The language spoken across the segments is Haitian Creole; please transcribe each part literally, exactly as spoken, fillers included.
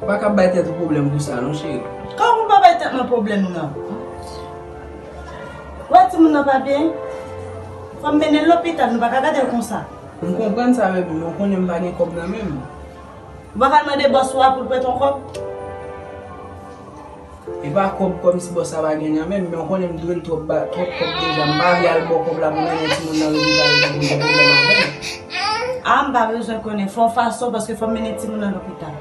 Ou pa ka bay tèt ou pwoblèm pou sa non, cheri. Kòman m pa bay tèt mwen pwoblèm nan? Ou wè timoun nan pa byen? Fò m mennen l lopital, nou pa ka gade l konsa. M konprann sa, bebe, men ou konnen m pa gen kòb nan men m. Ou pa ka mande bòs ou a pou l prete w kòb? E pa kòb kòmsi bòs la pa gen nan men m, men ou konnen m dwe l twòp ba, twòp kòb deja. M pa vle al ba w kòb la pou mennen timoun nan lopital epi pou m gen pwoblèm avè l. A, m pa bezwen konnen. Fè yon fason, paske fò m mennen timoun nan lopital.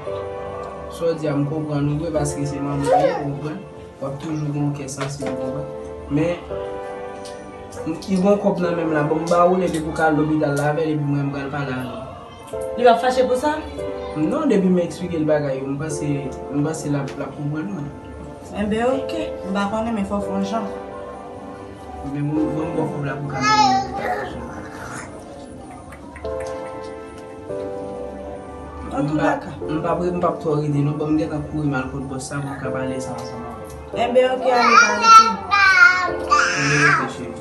Sa w di a, m konprann ou vre, paske se manman w ye, ou konprann. W ap toujou gen yon kè sansib, ou konprann. Men, m ki gen yon kòb nan men m la, bon, m ba ou l epi pou w ka al lopital la avè l, epi mwen, m pral pale avè l. Li p ap fache pou sa? Non, depi m eksplike l bagay yo, m panse, m panse l ap, l ap konprann mwen. Enben, oke. M pa konnen, men fò w fè yon jan. Men bon, bon, m ba w kòb la pou w ka mennen l. Antoulaka. M p ap, m p ap twò rete, non. Bon, m gentan kouri m al kot bòs la pou m ka pale sa ansanm avè w. Enben, oke, ale, pa rete. Enben, oke, cheri.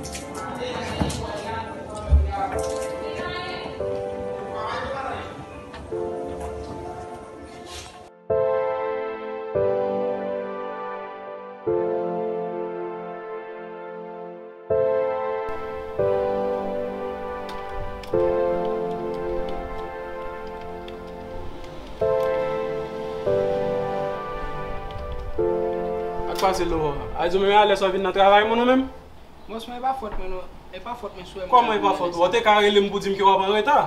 Sa k pase, Laurent? A di w menm alè sa w vin nan travay mwen non menm? Bòs mwen, e pa fòt mwen non. E pa fòt mwen si w wè m ta vini alè sa. Kòman e pa fòt ou? Ou te ka rele m pou di m ke w ap an reta.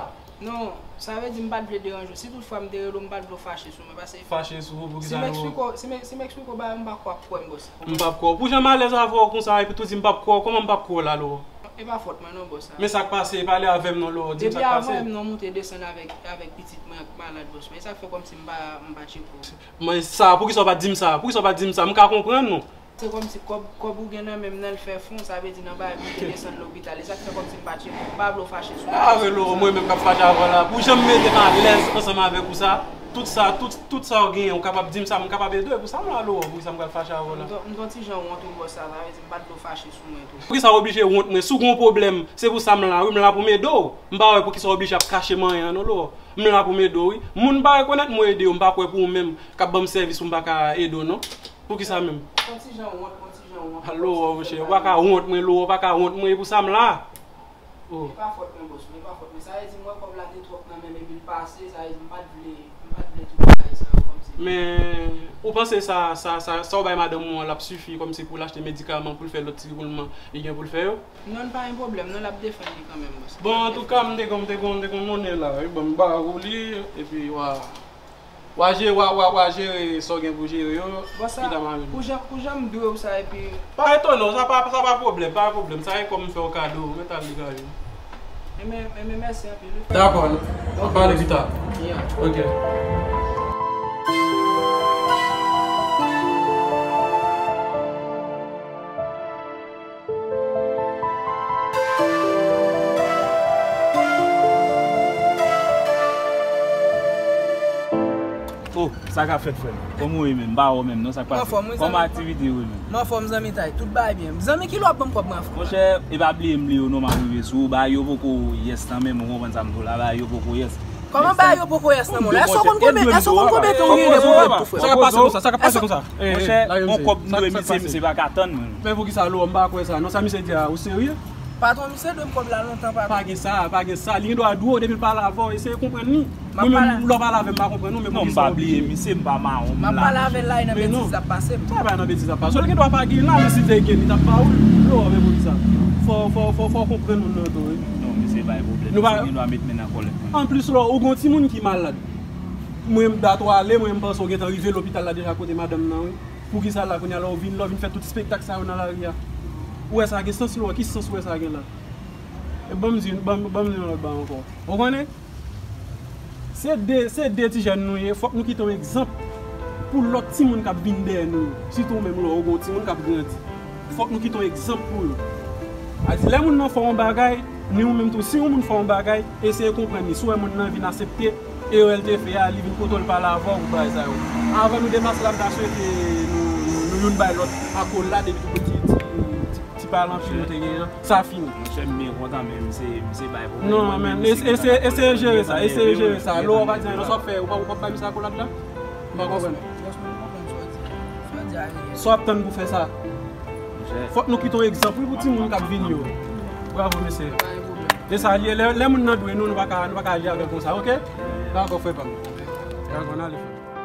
Non, sa vle di m pa t vle deranje w. Si toutfwa m te rele w, m pa t vle w fache sou mwen, paske fache sou ou, poukisa? Si m eksplike w, si m, si m eksplike w bagay, m pa kwè w ap kwè m, bòs. M p ap kwè w. Pou jan m alèz avè w konsa, epi tou di m p ap kwè w, kòman m p ap kwè w la, Laurent? E pa fòt mwen non, bòs. Men sa k pase, pale avè m non, Laurent, di m sa k pase. Depi avan menm non, moute desann avèk, avèk pitit mwen k malad, bòs. Men sa k fè kòmsi m pa, m pa tcheke w. Men sa, poukisa w pa t di m sa? Poukisa w pa t di m sa? M ka konprann non. Se kòmsi kòb, kòb ou gen nan men m nan, l fè fon, sa vle di nan bagay moute desann lopital. E sa k fè kòmsi m pa tcheke w. M pa vle w fache sou mwen. Arete, Laurent, mwen menm k ap fache avè w la. Pou jan m mete m alèz ansanm avèk ou sa, tout sa, tout, tout sa w genyen, ou kapab di m sa, m kapab ede w. Pou sa m la, Laurent, poukisa m pral fache avè w la? M t, m t yon ti jan wont wi, bòs, sa, sa vle di m pa t vle w fache sou mwen tou. Poukisa w oblije wont mwen? Si w gen yon pwoblèm, se pou sa m la wi, m la pou m ede w. M pa wè poukisa w oblije ap kache m anyen an non, Laurent. M la pou m ede w wi. Moun pa rekonèt m ede yo, m pa kwè pou ou menm k ap ban m sèvis pou m pa ka ede w non. Poukisa menm? Yon ti jan wont, yon ti jan wont. Laurent, monchè, ou pa ka wont mwen, Laurent, ou pa ka wont mwen, e pou sa m la. Oh. E pa fòt mwen, bòs, men e pa fòt mwen. Sa vle di m wè kòb la te twòp nan men m epi l pase, sa vle di m pa t vle, m pa t vle tout bagay sa yo kòmsi. Men, ou panse sa, sa, sa, sa w bay madanm ou an, l ap sifi kòmsi pou l achte medikaman, pou l fè lòt ti woulman li gen pou l fè yo? Non, pa gen pwoblèm, non, l ap defann li kanmenm, bòs. Bon, antouka, m te gon, m te gon, m te gon monnen la, wi, bon, m ba ou li, epi, wa. Wa jere, wa, wa, wa jere sa w gen pou jere yo. Bon, sa, pita m a vini. Pou jan, pou jan m dwe w sa, epi. Pa etone w, sa pa, sa pa pwoblèm, pa pwoblèm. Sa e kòm m fè w kado, mèt al li kado. Enben, enben, mèsi anpil wi, frè. Dakò, n ap pale pita. Yeah. Ok. Oh, sa k ap fèt, frè m? Kòman w ye menm? M pa wè w menm non, sa k pase? Mwen anfòm, wi, zanmi. Kòman aktivite yo menm? Mwen anfòm, zanmi, tay. Tout bagay byen. Zanmi, kilè w ap ban m kòb mwen, frè? Monchè, e pa bliye m li yo non, m ap rive sou ou. Bagay yo poko yes nan men m, ou konprann sa m di w la, bagay yo poko yes. Kòman bagay yo poko yes nan men w la? Èske w konn konbyen, èske w konn konbyen tan w genyen depi w prèt tou, frè? Sa k ap pase konsa? Sa k ap pase konsa? Monchè, yon kòb m dwe misye, misye pa ka tann mwen. Men poukisa, Laurent, m pa kwè sa non, sa misye di a, ou serye? Patwon, misye dwe m kòb la lontan, patwon. Pa gen sa, pa gen sa. Li gen dwa di w depi l pale avè w, eseye konprann li. Mwen menm, lè w pale avè m, m pa konprann ou, men poukisa w oblije? Non, m pa bliye misye, m pa mawon, m la. M ap pale avè l la, e nan betiz l ap pase m. Sa pa nan betiz l ap pase w. Li gen dwa pa gen la, men si te gen, li t ap ba ou l. Laurent, men poukisa? Fò, fò, fò, fò w konprann moun nan tou, wi. Non, misye bay pwoblèm. Misye gen dwa met men nan kòlèt mwen. Anplis, Laurent, ou gen yon timoun ki malad. Mwen, m dat w ale, mwen, m panse w gentan rive lopital la deja kote madanm nan, wi. Poukisa la kounye a lè w vin, lè w vin fè tout espektak sa yo nan lari a? Ou wè sa gen sans, Laurent? Ki sans ou wè sa gen la? E ban m di, ban m, ban m di yon lòt bagay ankò. Ou konnen? Se de, se de ti jèn nou ye, fòk nou kite yon egzanp pou lòt timoun k ap vin dèyè nou yo. Sitou ou menm, Laurent, ou gen yon timoun k ap grandi. Fòk nou kite yon egzanp pou yo. A di, lè moun nan fè yon bagay, ni ou menm tou, si yon moun fè yon bagay, eseye konprann li. Si w wè moun nan vin asepte erè l te fè a, li vin kote w, l pale avè w pou bagay sa yo. Avan nou demase l, m ta swete nou, nou, nou youn bay lòt akolad epi tou ti, ti, ti, ti pale anpil nou te genyen an. Sa fini. Monchè, m byen kontan, men misye, misye bay pwoblèm. Non, men, eseye jere sa, eseye jere sa. Lè w ap di anyen, non, sa w ap fè, ou p ap, ou p ap bay misye akolad la? M pa konprann. Sa w ap tann pou fè sa? Fòk nou kite yon egzanp, wi, pou timoun k ap vini yo. Bravo, mesye. E sa l ye, lè, lè moun nan dwe nou, nou pa ka, nou pa ka ale avè l konsa, oke? Dakò, frè pa m. Dakò, n ale, frè.